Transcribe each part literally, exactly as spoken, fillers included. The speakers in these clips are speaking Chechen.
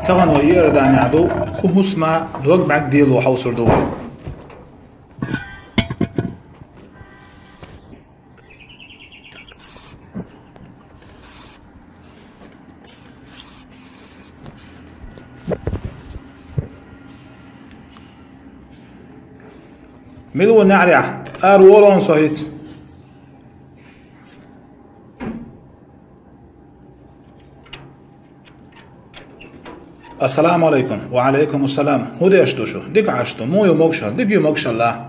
Тахана вай Иорданехь ду, кху хӀусама дог бӀаьрг дело хьовсур ду вай. Мила ву неӀарехь, ара волу со хӀинца. Ассаламу алейкум. Ва алейкум ассалам. ХӀун деш ду шу? Дика Ӏаш ду. Муха ю могушалла? Дика ю могушалла.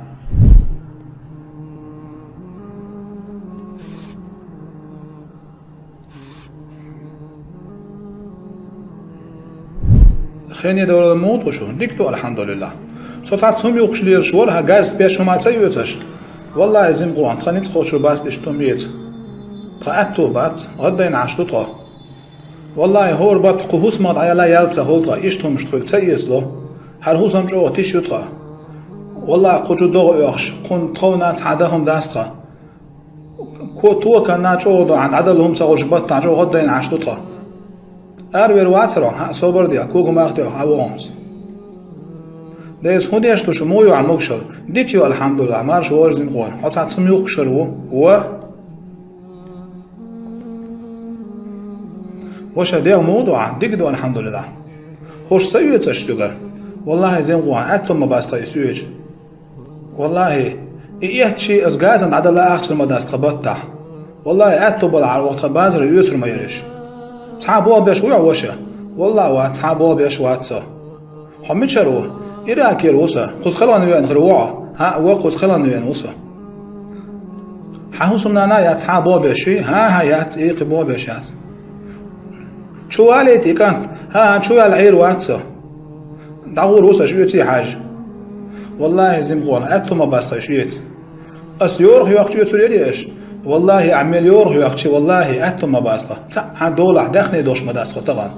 Хене дора муха ду шу? Дика ду, алхьамдулиллахь. Со цхьацца хӀума юхкуш лелаш вара, хӀан, газ-пеш хӀума ца оьцуш? Валлахьи, Зимкъон, тхан ницкъ кхочур бац иштта хӀума эца. Тхан аьтто бац, гӀаддайна Ӏаш ду тхо. Валлахьи, хӀора баттахь кху хӀусамах дӀаяла ял ца хуьлу тхан, иштта хӀумаш тхоьга ца эцало. ХӀара хӀусам чӀогӀа тиша ю тхан. Валлахьи, кху чу догӀа оьхуш, кхунна тховна цхьа дан хӀума дац тхан. Кху токанна чӀогӀа догӀу, дӀадала хӀума ца хуьлуш баттахь чӀогӀа гӀаддайна Ӏаш ду тхан. Ара вер вацара хьо, хьан собар де, когамах де, хьан вогӀунца. Дайса, хӀун деш ду шу, муха ю хьан могушалла? Дика ю, алхьамдулиллахь, марша вогӀийла, Зимкъон. Хьо цхьацца хӀума юхкуш хир ву? Ва? Ваша, дегӀ муха ду хьан? Дика ду, алхьамдулиллахь. ХӀорш ца оьцуш соьгара? Валлахьи, Зимкъон, аьтто ма бац тхан и соьца. Валлахьи, и эцчи ас газан дӀадала ахча ма дац тхан баттахь. Валлахьи, аьтто балахьара ваха тхан базара оьцур ма яра уьш. Цхьа а болх беш вуй хьо, ваша? Валлахьи, вац, цхьа а болх беш вац со. Хьо мичара ву? Иракера ву со. Кхуза хилла веана хир ву хьо? ХӀаъ, ва, кхуза хилла веана ву со. Хьан хӀусамнана яц цхьа а болх беш? ХӀан-хӀа, яц, и кхин болх беш яц. Чу валийта и кӀант? ХӀан-хӀа, чу ваьлла Ӏийр вац со. ДӀагӀур ву со, аш оьций хьажа. Валлахьи, Зимкъон, аьтто ма бац тхан аш оьцу. Ас йорах йоьхча оьцур ярий аш? Валлахьи, ахь мел йорах йоьхча, валлахьи, аьтто ма бац тхан. Цхьа а хьан долахь даьхни долуш ма дац тхо тахана.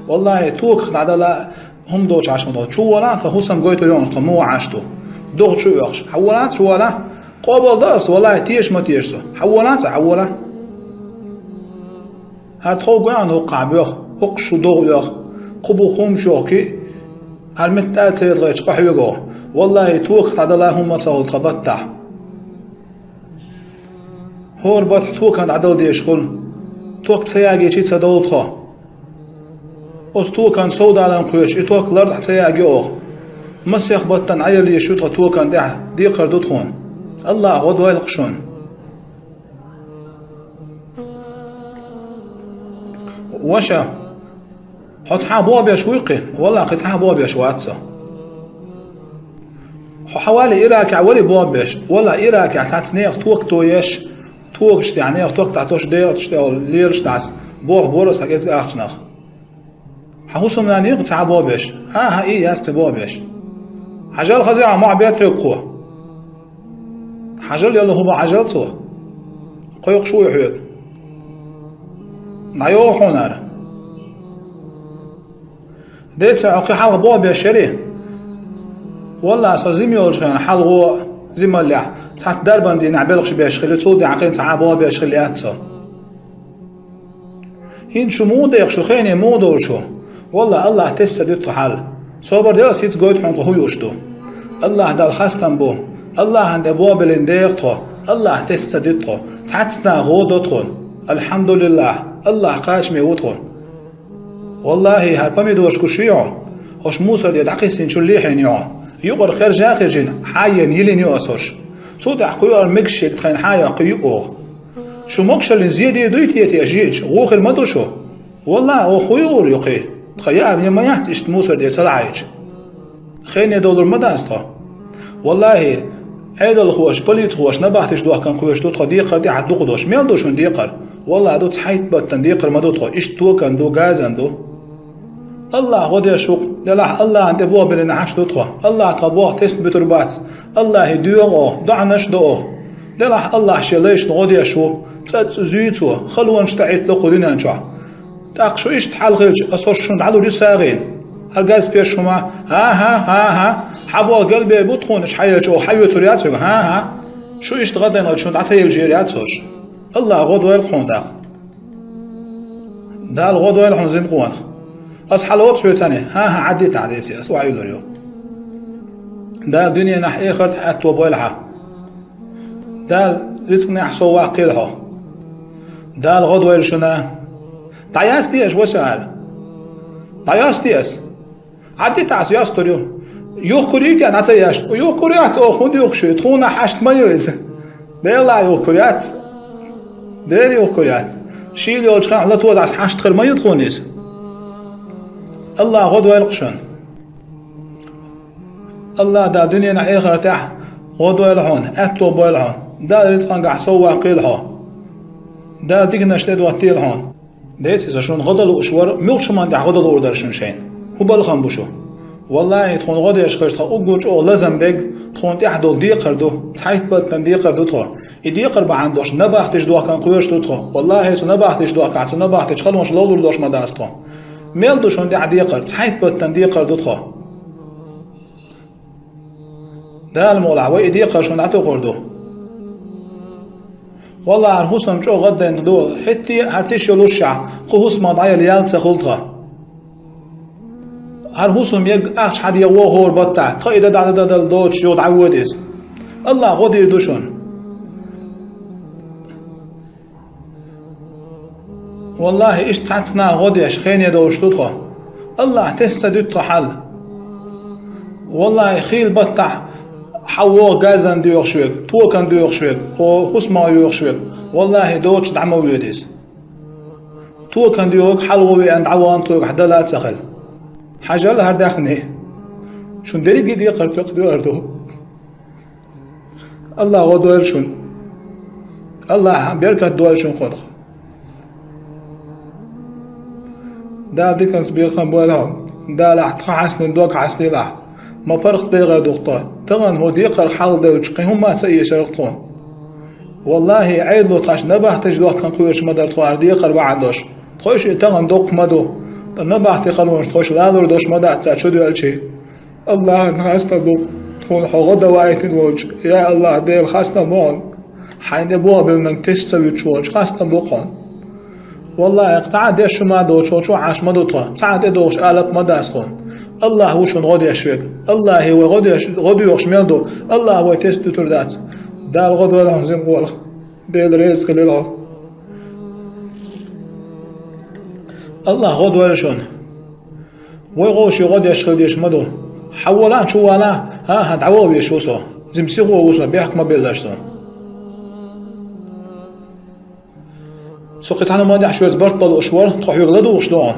Валлахьи, токах дӀадала хӀума доцуш Ӏаш ма долу. Чу волахь, тхан хӀусам гойтур ю хьуна, тхо муха Ӏаш ду. ДогӀа чу оьхуш. Хьан волахь, чу волахь? Къобал дан ас, валлахьи, теша ма теша со. Хьан волахь цкъа, хьан волахь? ХӀара тхов гой хьуна хӀокхахь боьха, хӀокху шу догӀа оьху, кху бу хӀумаш йохкий, хӀара метта а ца ядгӀайчу къахьоьгу. Валлахьи, токах дӀадала хӀума ца хуьлу тхан баттахь. ХӀора баттахь токан дӀадала дезаш хуьлу. Ток ца ягийчий ца довлу тхо. Оцу токан совдалан кхоьшу, и ток лартӀахь ца ягайо оха. Масех баттана Ӏаялла езаш ю тхан токан тӀехь, декхар ду тхуна. АллахӀа гӀо дойла-кх шуна. Ваша, хьо цхьа а болх беш вуй кхин? Валлахьи, кхин цхьа а болх беш вац со. Хьо хьан валий Иракехь варий болх беш? Валлахьи, Иракехь цхьацца нехан ток тоеш, тогаш тӀехь нехан ток тӀехь тош, дегӀаташ тӀехь лелаш дӀаса болх бора аса кӀезиг ахчанах. Хьан хӀусамнана юй кхин цхьа а болх беш? ХӀан-хӀа, и яц кхин болх беш. Хьажал хаза а мохь бетта хьоьга кхо. Хьажал, ялла хӀума хьажал цо. Кхойкхуш вуй хьоьга. ДӀайогӀу хьуна хӀара. Деца хьо кхин хьалха болх беш ярий? Валлахьи, со зима йолчу хенахь хьалхо зималлехь цхьацца дарбанан дийнахь белхаш беш хилла, цул тӀаьхьа кхин цхьа а болх беш хилла яц со. ХӀинца шу муха дехаш ду, хене муха довлуш ву? Валлахьи, АллахӀа тесна ца дуьту тхан хьал. Собар де, ас хӀинца гойту хьуна тхо хӀун юуш ду. АллахӀ Далла хастам бу. АллахӀана тӀе болх биллина деха тхо. АллахӀа тесна ца дуьту тхо. Цхьацца наха гӀо до тхуна. АлхьамдулиллахӀ, АллахӀ кхачаме ву тхуна. Валлахьи, хӀара помидораш гуш юй хьуна? ХӀорш мусар тӀе дӀакхиссинчул лехьийна ю хьуна. Юкъара хержа а хержина, хьаена йиллина ю аса хӀорш. Цул тӀаьхьа кхуьур мегаш шега тхайна хьан йоккху ю оха. Шу могушаллин зен дийр дуй те-те аш йиъча, вохур ма ду шу? Валлахьи, оха хӀун юур ю кхин? Тхан яа ма яц иштта мусар тӀе ца лахьийча. Хене довлур ма дац тхо. Валлахьи, Ӏедалхоша, полицихоша набахтеш дохкан кхоьруш ду тхо декхар тӀехь дукха долуш. Мел ду шуна декхар? Валлахьи, ду цхьайтта баттана декхар ма ду тхо. Иштта токан ду, газан ду. АллахӀ гӀо деш ву-кх, делахь АллахӀана тӀе болх биллина Ӏаш ду тхо. АллахӀа тхан болх тесна буьтур бац. АллахӀе доьху оха, доӀанаш а до оха. Делахь АллахӀ шен лайшна гӀо деш ву, цӀацӀа зуьй цо, халонаш тӀаӀиттало кху дуьнен чохь. ТӀаккха шу иштта хьал хилча, аса хӀорш шуна дӀалур ю сагӀина? ХӀара газ-пеш хӀума, хӀан-хӀа, хӀан-хӀа, хьан болх галбе бу тхуна, аш хьаелча оха хьаоьцур яц хьоьга, хӀан-хӀа? Шу иштта гӀаддайна шуна дӀа ца елча яр яц хӀорш. АллахӀа гӀо дойла хьуна даккха. Дала гӀо дойла хьуна, Зимкъонах. Ас хьалоцу хьоьцане, хӀан-хӀа, Ӏадитахь деций, ас охьайиллар ю. Дала дуьненахь, эхартахь аьтто бойла хьан. Дала рицкъанехь сов ваккхийла хьо. Дала гӀо дойла шуна. ДӀаясте аш, васар. ДӀаясте ас. Ӏадитахь ас ястур ю. Юхкур йитехь дӀа ца яшна. Юхкур яц оха, хӀунда юхкуш ю? Тхуна хьашт ма ю иза. Делахь юхкур яц. Дера юхкур яц. Шийла йолчу хенахь лато дӀаса хьашт хир ма ю тхуна иза. Аллах гӀо дойла шуна. Аллах Дала дуьненахь, эхартахь гӀо дойла хьуна, аьтто бойла хьуна. Дала рицкъангахь сов ваккхийла хьо. Дала диканаш тӀедоттийла хьуна. Деций, со шуна гӀо дан лууш вара, муьлхачу хӀуманна тӀехь гӀо дан луур дара шуна шайна. ХӀун балхам бу шу? Валлахи, тхуна гӀо деш хилча, тхо уггар чӀогӀа лазам берг тхуна тӀехь долу декхар ду, цхьайтта баттана декхар ду тхо. И декхар бахьана долуш набахташ дохкан кхоьруш ду тхо. Валлахи, цу набахташ дохкахь, цу набахташа халонаш ловлур долуш ма дац тхо. Мел ду шуна тӀехь декхар, цхьайтта баттана декхар ду тхо. Дала мукъалахь, вай и декхар шуна дӀатухур ду. Валлахи, хӀара хӀусам чӀогӀа гӀаддайна ду, хӀетте а хӀара тиша йолушшехь, кху хӀусамах дӀаяла ял ца хуьлу тхан. ХӀара хӀусам ерг ахча хьан дегӀо хӀора баттахь, тхан и дан дӀа дан дала доцуш юха дӀавоьду иза. Аллах гӀо дийр ду шуна. Валлахи, иштта цхьацца наха гӀо деш, хене довш ду тхо. Аллах тесна ца дуьту тхан хьал. Валлахи, хийла баттахь хьан вогӀу газан доьхуш верг, токан доьхуш верг, хӀо хӀусамах йоьхуш верг, валлахи, доцуш дӀа ма воьду иза. Токан доьхург хьалха веана дӀавахана тхоьгахь дала а ца хила. Хьажал хӀара даьхни. Шун дерриге а декхар тоьхна доьхур ду. Аллах гӀо дойла шуна. Аллах беркат дойла шуна кхунах. Дала диканца бекхам бойла хьуна. Дала ахь тхан хьаснина дог хьаснийла ахь. Ма паргӀат дегӀе ду-кх тхо. Тахана хӀун декхар хьалха девлча, кхин хӀумма а ца эшар-кх тхуна. Валлахи, Ӏедало тхаьш набахташ дохкан кхоьруш ма дара тхо хӀара декхар бахьана долуш. Тхойша и тахана доккха ма ду. Ткъа набахти халонаш тхойша лалур долуш ма дац цара чудоьлчий. Аллахьан хастам бу-кх, тхуна хьо гӀо дан ваийтина волчу. Я Аллах, Дела, хастам бу хьуна. Хьайна тӀе болх биллинарг тесна ца вуьтуш волчу хастам бу-кх хьуна. Валлахи, кхин цхьа а деш хӀума доцуш волчу Ӏаш ма ду тхо, цхьа а тӀедогӀуш алап ма дац тхуна. Аллах ву шуна гӀо деш верг. Аллахе вай гӀо деш, гӀо доьхуш мел ду, Аллах вай тесна дуьтур дац. Дала гӀо дойла хьуна, зингӀолах. Дела реза хилийла хьо. Аллах гӀо дойла шуна. Вай гӀо ши гӀо деш хила дезаш ма ду. Хьан волахь, чу валахь, хӀан-хӀа, дӀаваха везаш ву со. Зим сихо ву со, бехк ма беллаш со. Со кхин цхьана ма дехь шоьца барт бан лууш вара, тхо хьоьга ладугӀуш ду хьуна.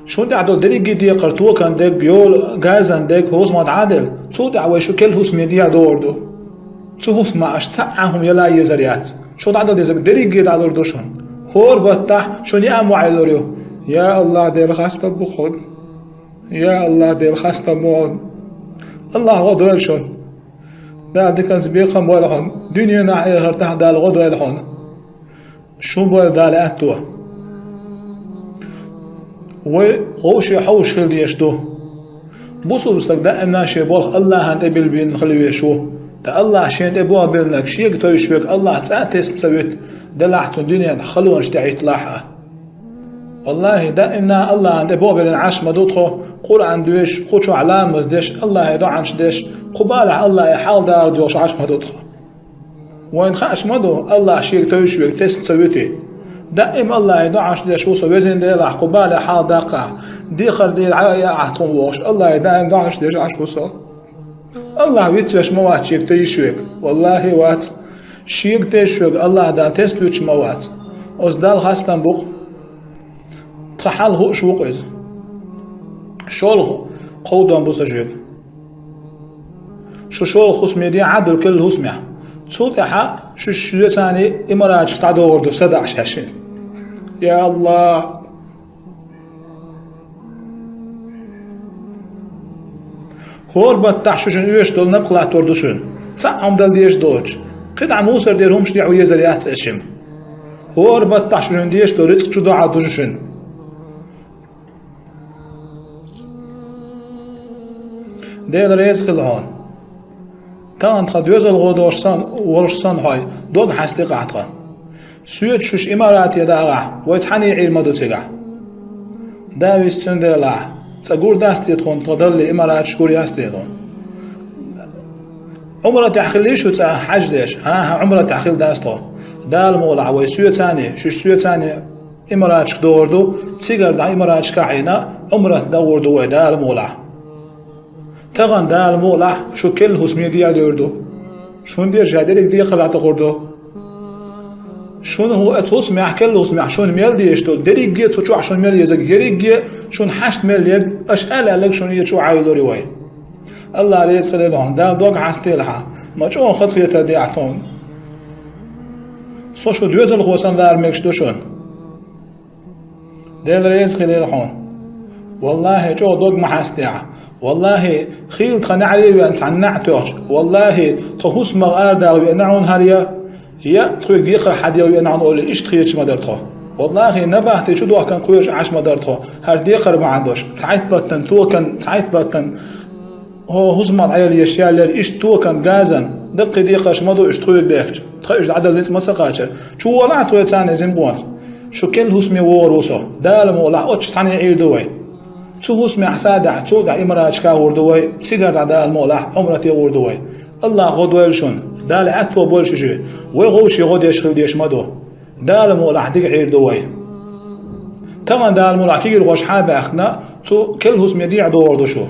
Шун тӀехь долу дерриге а декхар, токан дерг, йола газан дерг, хӀусамах дӀа а делла, цул тӀехь вай шу керла хӀусаме дехьа догӀур ду. Цу хӀусамах аша цхьа а хӀума яла езар яц. Шу дӀадала дезарг дерриге а дӀалур ду шуна. ХӀора баттахь шуна яа ма Ӏеллур ю. Я Аллах, Дела, хастам бу хьуна. Я Аллах, Дела, хастам бу хьуна. Аллах гӀо дойла шуна. Дала диканца бекхам бойла хьуна. Дуьненахь, эхартахь Дала гӀо дойла хьуна. Шун бойла Дала аьтто. Вай вовше хьовш хила дезаш ду. Бусулба стаг даимна шен болх Аллахьан тӀе билбина хила везаш ву. Ткъа Аллах шен тӀе болх биллинарг шега тевжаш верг Аллах цкъа а тесна ца вуьту, делахь цунна дуьненахь халонаш тӀехӀитталахь а. Валлахи, даимна Аллахьан тӀе болх биллина Ӏаш ма ду тхо, Къуръан доьшуш, кху чохь ламаз деш, Аллахье доӀанаш деш, кху балехь Аллахье хьалха дахар доьхуш Ӏаш ма ду тхо. Вайна хууш ма ду, Аллах шега тевжаш верг тесна ца вуьтий. Даим Аллахье доӀанаш деш ву со, везан Делахь, кху балехь хьалха даккхахь, дехар дийла Ӏа а яахь тхуна вохуш, Аллахье даим доӀанаш деш Ӏаш ву со. Аллах вицвеш ма вац шега тевжаш верг. Валлахи, вац. Шега тевжаш верг Аллах Дала тесна вуьтуш ма вац. Оцу Далла хастам бу-кх. Тхан хьал хууш ву-кх иза. ШолгӀа кховдон бу сан шуьга. Шу шолгӀа хӀусаме дехьа а дуьллу керла хӀусамехь. Цул тӀаьхьа шу шуьца имараташка дӀадогӀур ду садаӀаш шаьш. Я Аллах! ХӀора баттахь шу шуна оьшуш долу напха латтор ду шуна. Цхьа а хӀума дала дезаш доцуш. КхидӀа мусар дера хӀумаш дехьа езар яц аса шимма. ХӀора баттахь шу шуна дезаш долу рицкъ чу доӀа ду шу шуна. Дела реза хила хьуна. Тахана тхан доьзалхо долуш санна, волуш санна хьо, дог хьаьстикъахь тхан. Соьца шуьша имарате дагӀахь, вай цхьаьний Ӏийр ма ду цигахь. Да вист цундела, цӀа гур дац те тхуна, тхо далле имараташ гур яц те тхуна. Ӏумратехь хилла шу цӀа хьаж деш? ХӀан-хӀа, Ӏумратехь хилла дац тхо. Дала мукъалахь вай соьца а, шуьш соьца а имараташка догӀур ду, цигара дӀа имараташка а Ӏийна, Ӏумрат дагӀур ду вай, Дала мукъалахь. Тахана, Дала мукъалахь, шу керла хӀусаме дехьа дер ду. Шун дерриге дерриг декхар дӀатохур ду. Шуна хӀу-, оцу хӀусамехь, керла хӀусамехь шуна мел дезаш ду, дерриге цу чохь шуна мел езарг, ерриге шуна хьашт мел ерг, аша аьлла аьлларг шуна и чу Ӏайла лур ю вай. АллахӀ реза хилийла хьуна, Дала дог хьастийла хьан, ма чӀогӀа хазахетар деахь тхуна. Со шу доьзалхо санна лара мегаш ду шуна. Дела реза хилийла хьуна. ВаллахӀи, чӀогӀа дог ма хьастехь. ВаллахӀи, хийла тхан неӀаре а веана цхьана наӀ тоьхча, валлахӀи, тхо хӀусамах арадала веана хьуна хӀара я, я тхоьга декхар хьаделла веана хьуна олий, иштта хеташ ма дара тхо. ВаллахӀи, набахти чу дохкан кхоьруш Ӏаш ма дара тхо, хӀара декхар бахьана долуш, цхьайтта баттана, токан, цхьайтта баттана, хӀо хӀусамах Ӏела еш яьллера, иштта токан, газан, даккхий декхарш ма ду уьш тхоьга дехча, тхан уьш дӀадала ницкъ ма ца кхачара. Чу волахь тхоьца а, зимкъонаш. Шу керла хӀусаме вогӀур ву со. Дала мукъалахь, оццу цхьаьна Ӏийр ду вай. Цу хӀусамехь садахь, цул тӀаьхьа имараташка гӀур ду вай, цигара дӀа, Дала мукъалахь, Ӏумрате гӀур ду вай. АллахӀа гӀо дойла шуна. Дала аьтто бойла шу шуьга. Вай гӀовше гӀо деш хила дезаш ма ду. Дала мукъалахь, дика Ӏийр ду вай. Тахана, Дала мукъалахь, кегийрхоша хьа а баьхкина, цу керла хӀусаме дехьа догӀур ду шу.